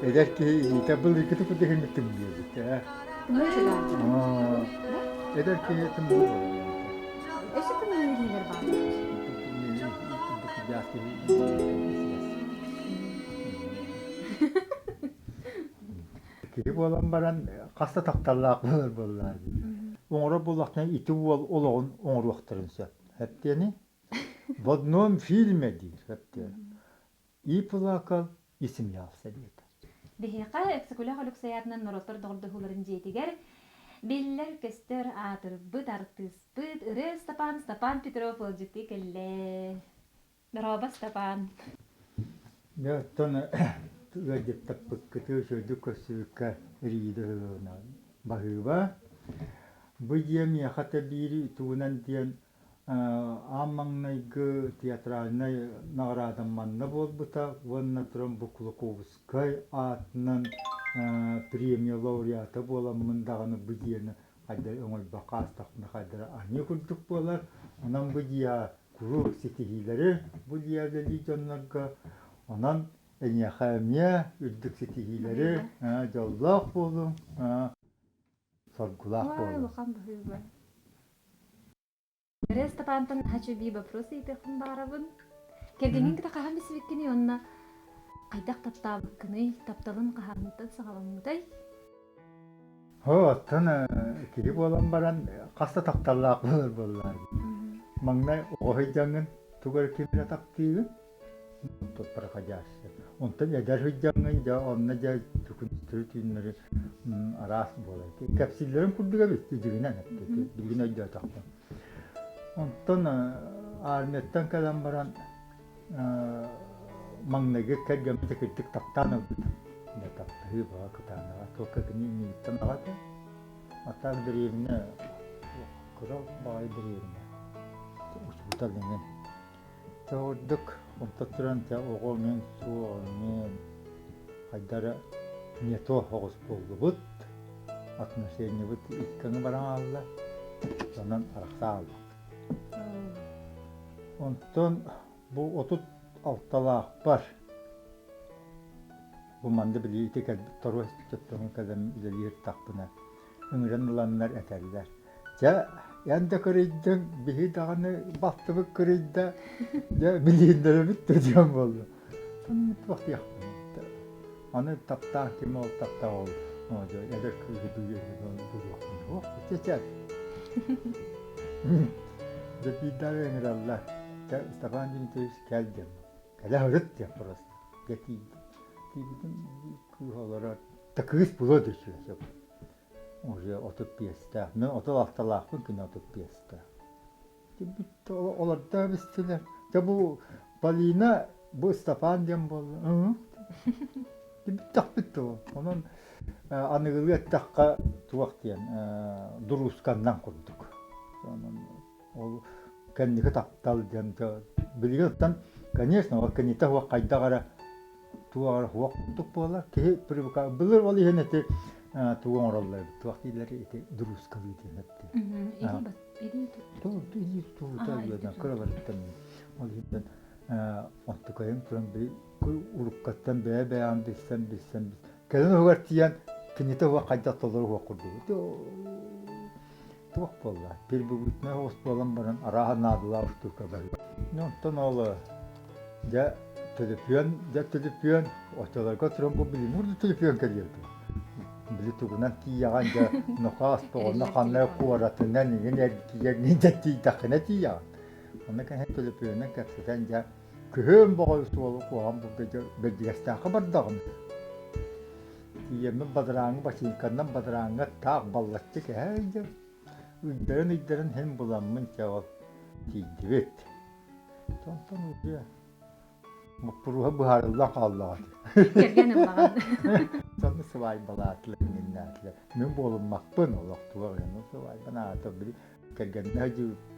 Эдэр киһи илиитэ былыргы курдук тымныыбыт ээ. Эдэр киһи тымныы буолар. Өссө тымныы илиилэр бааллар. Киһи буолан баран хас да тапталлаах буолар буоллаа дии. Оҥорор буоллахтарына ити уол олоҕун оҥоруохтарын сөп. Эптиэни в одном фильме диир эптиэ. И плакал, и смеялся диэтэ. Биһиэхэ Өксөкүлээх Өлөксөй аатынан норуоттар доҕордоһууларын дьиэтигэр биллэр-көстөр аатырбыт артыыспыт Ырыа Степан Степан Петров ыалдьыттыы кэллэ. Дорообо, Степан. Дьэ, оттон ыалдьыттаппыккыты үчүгэйдик көрсүбүккэ Риида баһыыба. Бу дьиэ миэхэ тэбиир тугунан диэн аан маҥнайгы театральнай наҕараадам манна буолбута уонна туран бу Кулаковскай аатынан премия лауреата буоламмын даҕаны бу дьиэни хайдах өҥөйбөххө аастахпына хайдара аньыы курдук буолар. Онон бу дьиэҕэ куруук ситиһиилэри бу дьиэлэлии дьоннорго онон эйиэхэ эмиэ үрдүк ситиһиилэри дьоллоох буолуҥ соргулаах буолуҥ улахан быһыыба Ырыа Степантан хочу би вопрос ыйытыахпын баҕарабын. Кэргэниҥ кытта хаһан билсибиккиний уонна хайдах таптаабыккыный, тапталын хаһааҥҥыттан саҕаламмытай? Оттон киһи буолан баран хас да тапталлаах буолар буоллаа дии. Маҥнай оҕо сылдьаҥҥын тугу эрэ ким эрэ таптыыгын, тот проходящий. Онтон эдэр сылдьаҥҥын дьэ онно дьэ күнүстэри түүннэри араас буолар. Кэпсииллэрин курдук эбит дьигинэн билигин өйдөөтөхпүн. Онтон армияттан кэлэн баран маҥнайгы кэргэммит кырдьык таптаан ылбытым. Дьэ таптаһыы баҕа кытаанаҕа туохха кини инниттэн аҕата. А так дэриэбинэ кыра баҕайы дэриэбинэ. Учуутал эҥин. Чэ ордук онто туран чэ оҕо эҥин суох эҥин хайда эрэ не то оҕус буоллубут. Отношениебыт икки баран хаалла. Онон арахса хааллыбыт. Онтон бу 36-лаахпар бу манна били ити кэлбит торуос төттөҥү кэлэн үлэлиир тахпына ыҥыран ыланнар этэллэр. Дьэ, эн да кырыйдыҥ, биһи даҕаны балтыбыт кырыйда, дьэ билиһиннэрэбит да диэн буолла. Туох диэхпин Аны таптаан ким ол таптаа ол эдэр кыыһы дуруохпун суох чэ Дьэ биирдээҕи ыҥыраллар. Степан Дмитриевич кэл диэн. Кэлэ сырыт диэн просто. Дьэ тиийдим. Тиийбитим кыыс олорор. Да кыыс булуо да үчүгэй сөп. Уже 35-тээх. Мин 36-лаахпын, кини 35-тээх. Олордо эбистилэр. Дьэ бу Полина, бу Степан диэн буолла. Бүттэхпит дуо? Онон аныгылыы эттэххэ туох диэн дуруусканнан курдук. Онон ол кэнники таптал диэн билигин оттон конечно ол кэннитэ суох хайдах эрэ туох эрэ суох курдук буолар. Киһи привыка былыр ол иһин ити тугу оҥороллор эбит туох дииллэр ити дуруускалыы диэн эттэ. Илии тутуута диэн кыраларыттан ол иһин онтукайым туран уруккаттан бэйэ-бэйэҕин билсэн билсэн кэлин уһугар тиийэн кинитэ уһуох хайдах толору уһуох курдук туох буолла первобытнай оҕус буолан баран арааһа наадалаах штука бары онтон ол дьэ төлөпүөн дьэ төлөпүөн оччолорго туран бу билиҥҥи да төлөпүөн кэлиэ дуо били тугунан тиийэҕин дьэ нохоос тоҕонно ханна куоратынан иҥин эргийэн дьэ тиийдэххинэ тиийэҕин онно кэһэн төлөпүөнүнэн кэпсэтэн дьэ күһүн боҕой суолу куһаҕан булда дьэ Бэрдьигэстээххэ бардаҕым тиийэммин бадарааҥҥа бачыыҥканнан бадарааҥҥа таах баллаччы кэһэ ыйдым ыйдарын ыйдарын иһин буламмын чэ ол тиийдибит онтон уже боппуруоһа быһаарыллан хааллаҕа Кэргэн ыллаҕын. Дьону сыбаайбалаатылар, иҥиннээтилэр. Мин буолуммаппын олох туох иһин сыбаайбан аата били кэргэннэ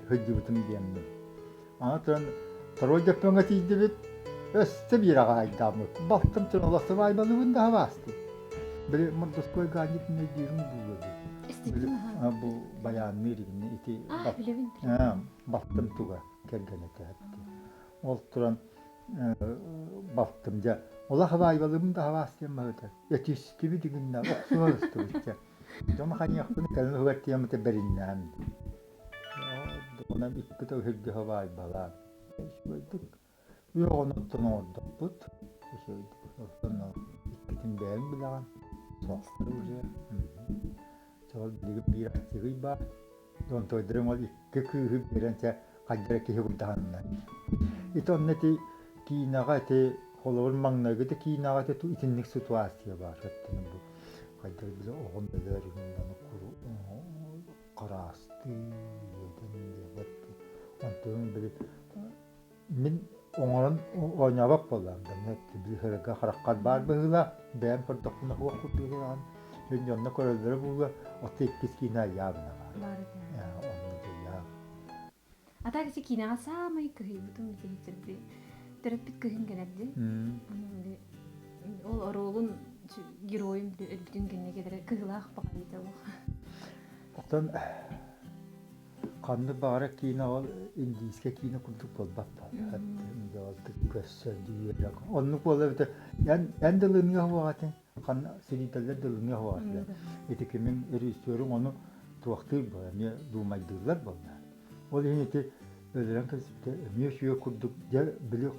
сылдьыбытым диэммин. Аны туран второй дьоппуоҥҥа тиийдибит, өссө биир аҕаайдааммыт. Балтым туран олох сыбаайбалыыбын да хабаастым. Били мордовской гаанньытын өйдүүрүҥ буолуо дии. Истибитим аһаа. Бу байаанныыр игинни ити Аа, билэбин. балтым туга кэргэнэ этэ. Ол туран балтым дьэ олох абаайбалыыбын да хабаас диэн баһыта. Этистибит игиннэ охсуһар ыстыбыт дьэ. Дьону хайыахпын кэлин уһугар тиэмэтэ бэриннээн. Онон иккитэ үһүргэ хабаайбалаан. Үчүгэйдик үөҕүн оттон оҥордохпут. Үчүгэйдик оттон иккитин бэйэҥ билэҕин. Суохтар уже. Чол билигин биир аччыгый баар. Онтойдорум ол икки кыыһы биэрэн чэ хайдара киһи курдаһанна. Ити онно ити киинэҕэ ити холобур маҥнайгы да киинэҕэ ити итинник ситуация баар өттүнэн бу хайдах били оҕом өлөр иһин куру хараастыы үөдэн диэбэт онтон били Мин оҥорон оонньообот буоллаҕым да, быыһарга хараххар баар быһыылаах, бэйэм көрдөхпүнэ суох курдук гынаҕын. Син дьонно көрөллөрө буолуо, оттон иккис киинэ ыйаабына баар. Баар этэ. Онно дьайаа. А так ити киинэҕэ саамай кыһыйбытым ити төрөппүт кыһын кэлэр дии. Ол оруолун геройум өлбүтүн кэннэ кэлэрэ кыһылаах баҕайыта олох. Оттон Ханнык баҕарар киинэ ол индийскэй киинэ курдук буолбат Көрсөн Оннук буола эбитэ эн эн дылыныа уоҕатын ханна сириитэллэр дылыныа уоҕатылар. Ити кимин режиссерун ону туохтуур буола эмиэ дуумайдыыллар буолла. Ол иһин ити өлөрөн кэлсибитэ эмиэ үчүгэй курдук дьэ били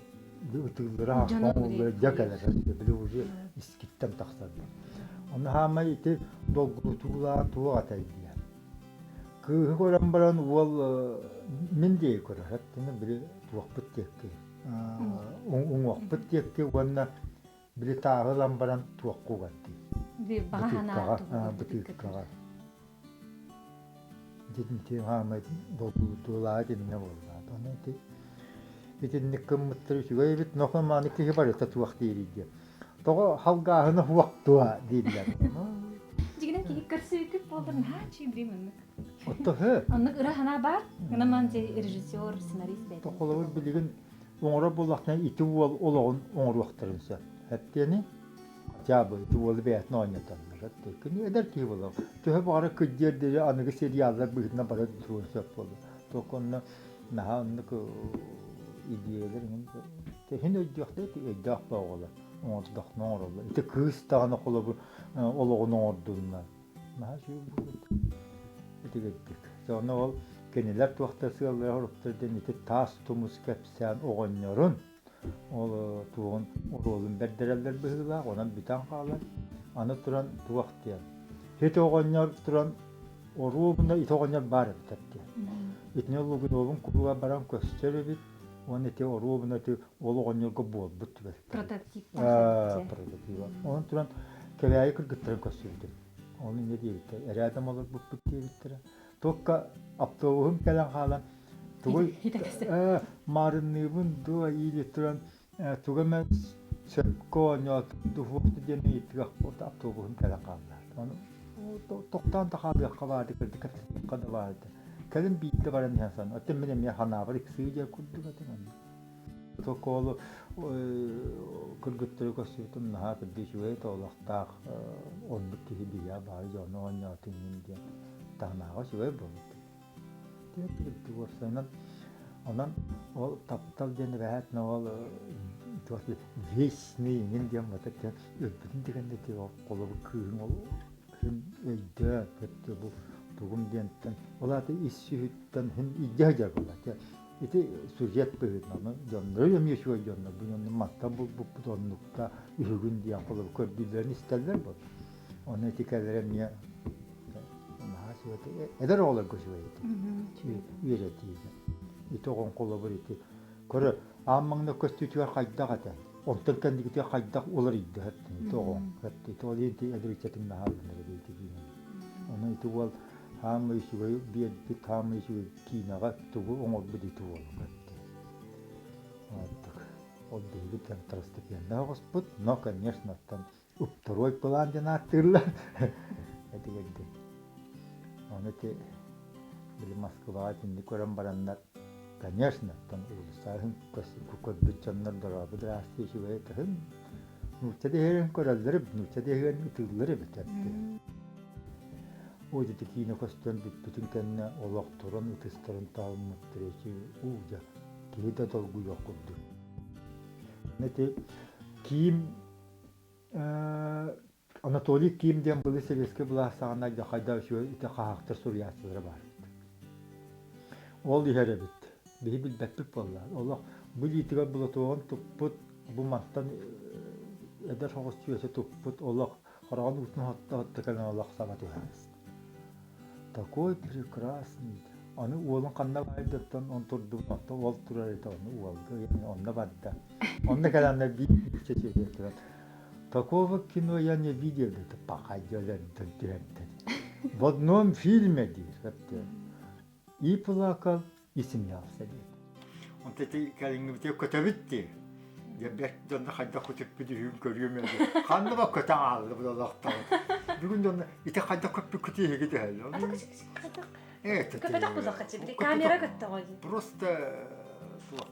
ытыыллара оҥуллара дьэ кэлэр били уже искиттэн тахсар. Ону хаамай ити долгутуулаах туох атай диэн. Кыыһы көрөн баран уол мин диэки көрөр, эттини били туохпут диэки, уҥуохпут диэки уонна били тааһы ылан баран туохха угар дии. Баҕа санаа бытыыккаҕа. Дитинти хаамай долгутуулаах итиннэ буолла. Аны ити итинник гыммыттар үчүгэй эбит, но мааны киһи барыта туох диирий диэн. Тоҕо халгааһына суох дуо дииллэр. Дьигинэн киһи көрсүбүккүт буоллар наһаа үчүгэй маннык. Отто хэ. Оннук ыра санаа баар. Гынан режиссер, сценарист бэйэтин. Холобур билигин оҥорор буоллахтарына ити уол олоҕун оҥоруохтарын сөп. Эптиэни хотя бы ити уолу бэйэтин оонньотоннор. Кини эдэр киһи буолар. Төһө баҕара кырдьыар диэри аныгы сериаллар быһыытынан бара туруон сөп буолла. Только онно наһаа оннук идеялар иһин өйдүөхтэр өйдөөх да оҕолор оҥордохно оҥороллор. Ити кыыс даҕаны холобур олоҕун оҥордунна. Наһаа үчүгэй буолбут. Итигирдик. Онно ол кинилэр туохта сыаллара хоруктар диэн ити таас тумус кэпсээн оҕонньорун ол туоҕун оруолун бэрдэрэллэр быһыылаах, онон бүтэн хаалар. Аны туран туох диэн. Ити оҕонньор туран оруобуна ити оҕонньор баар эбит диэн. Итини Лугиновун кулуга баран көстөр эбит. Уонна ити оруобуна ити ол оҕонньорго буолбут түбэлтэ. Прототип. Прототип. Онон туран Кэбээйи кыргыттарын көрсүбүтүм. Ону инньэ диэбиттэр. Эрээдэм олорбуппут диэбиттэрэ. Туокка автобуһум кэлэн хаалан тугуй маарынныыбын дуо или туран тугу эмэ сөпкө оонньоотум духуохту диэн ыйытыах автобуһум кэлэн хаалла. Ону тохтоон да хаалыахха баарды кырдьык кэпсэтиэххэ да баарды. Кэлин биирдэ баран иһэн сан, оттон мин эмиэ ханаабар ыксыы диэн курдук этим онно. Токоолу кыргыттары көрсүбүтүм наһаа кырдьык үчүгэй тоолохтоох оннук киһи биһиэхэ баары дьону оонньоотун диэн таһынааҕа үчүгэй буолбут. Уопсайынан онон ол таптал диэн эбэһээт ол туох вечный иҥин диэн бата өлбүтүн дигэнде холобур кыыһыҥ ол Һин өйдөө, өттө бу тугум диэнтэн, ол аата ис сүһүттэн һин илдьэ сылдьар буолла. Ити сюжет быһыытынан дьоннору эмиэ үчүгэй дьоннор бу дьоннор мантан булбуппут оннукта үһүгүн диэн холобур көрдүүллэрин истэллэр буолла. Ону ити кэлэрэ эмиэ наһаа үчүгэй эдэр оҕолорго үчүгэй ити үөрэтиигэ. Ити оҕоҥ холобур ити Көрө, аан маҥнай көстүүтүгэр хайдах этэ? Онтон кэнникитигэр хайдах уларыйда ити оҕоҥ? Ити ол иһин ити эдэр наһаа ылынар эбит киинэни. Ону ити уол хаамай үчүгэй биэрбит, хаамай үчүгэй киинэҕэ тугу оҥорбут ити уол Оттук. Ол биһиги второстепеннай оҕуспут, но, конечно, оттон Второй план диэн ааттыыллар. Этигэрдик. Ону ити били Москваҕа итинник көрөн бараннар, конечно, оттон уулуссаҕа көрбүт дьоннор дорообо здравствуй үчүгэй таһын нуучча дэһиэрин көрөллөр эбит, нуучча дэһиэрин ытыыллар эбит эбит. Ой, ити киинэ көстөн бүппүтүн кэннэ олохторун ытыстарын таалыммыттар ити уу дьэ киһи да долгуйуох курдук. Ити Киим Анатолий Ким диэн былыр сэбиэскэй былаас саҕана хайда үчүгэй ити хаһаахтар суруйааччылара баар эбит. Ол иһэр эбит. Биһи билбэппит буолла. Олох бу илиитигэр булатуоҕун туппут, бу мантан эдэр соҕус түөсэ туппут олох хараҕын уутун отто-отто кэлэн олох саба түһэр. Такой прекрасный. Аны уолун ханна баайдыттан он турдубут, онто уол турар этэ, ону уолга онно барда. Онно кэлэннэр биир нуучча сиһиэн туран Такого кино я не видел, это пахайдалардан түһэрдэр. В одном фильме диир. И плакал, и смеялся диэт. Онто ити кэлиҥҥибитигэр көтөбүт дии. Дьэ бэрт дьонно хайдах көтүппүт үһүн көрүөм этэ. Ханна ба көтөн хааллыбыт олохтоох. Бүгүн дьонно ити хайдах көппүккүт эһиги түһэллэр. Көпөтөх бузахха били камера көттөҕө дии. Просто туох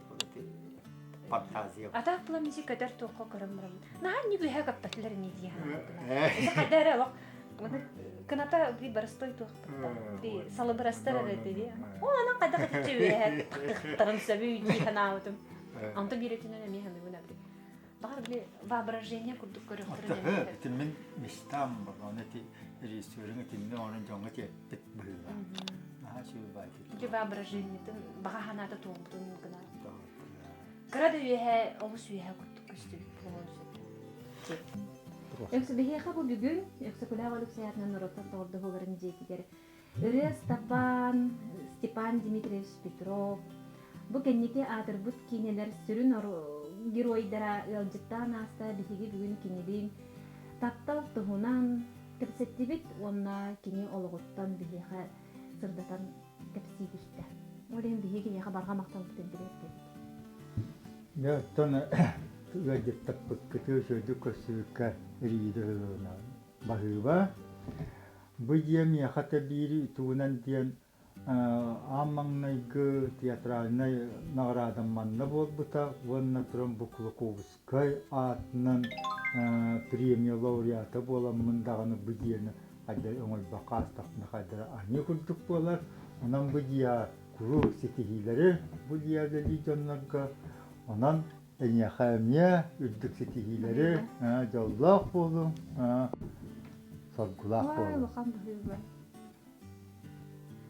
фантазия. Ата пламеси көтөр туохха көрөн бараммыт. Наһаа нүгүһэ көппөтүлэр ини дии санаабытым. Хайда эрэ олох кыната би барыстой туох би салыбырастар эрэ дии. Ол анан хайдах итиччэ үөһэ тахтыхтарын сөбүй дии санаабытым. Онто биир өтүнэн эмиэ саныыбын абри. Баҕар били воображение курдук көрөхтөрүн эмиэ. Ити мин мечтам оны ити режиссерин итинни онон дьоҥҥо тиэппит быһыылаах. Наһаа үчүгэй баайдык. Ити воображениетын баҕа санаата туолбутун гына. Кыра да үөһэ олус үөһэ курдук көстүбүт буолуон сөп. Биһиэхэ бу бүгүн Өксөкүлээх Өлөксөй аатынан норуоттар доҕордоһууларын дьиэтигэр Ырыа Степан, Степан Дмитриевич Петров, бу кэнники аатырбыт киинэлэр сүрүн геройдара ыалдьыттаан ааста биһиги бүгүн кинилиин таптал туһунан кэпсэттибит уонна кини олоҕуттан биһиэхэ сырдатан кэпсии түстэ. Ол иһин биһиги киниэхэ барҕа махталбытын тириэрдэбит. Дьэ, оттон ыалдьыттаппыккытыы үчүгэйдик көрсүбүккэ Риида Ылына баһыыба. Бу дьиэ миэхэ да биир тугунан диэн аан маҥнайгы театральнай наҕараадам манна буолбута уонна туран бу Кулаковскай аатынан премия лауреата буоламмын даҕаны бу дьиэни хайдах өҥөйбөххө аастахпына хайдара аньыы курдук буолар. Онон бу дьиэҕэ куруук ситиһиилэри бу дьиэ үлэлии дьоннорго онон эйиэхэ эмиэ үрдүк ситиһиилэри, дьоллоох буолуҥ, соргулаах буолуҥ. Улахан быһыыга.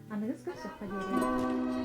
Аныгыс көрсөххө диэри.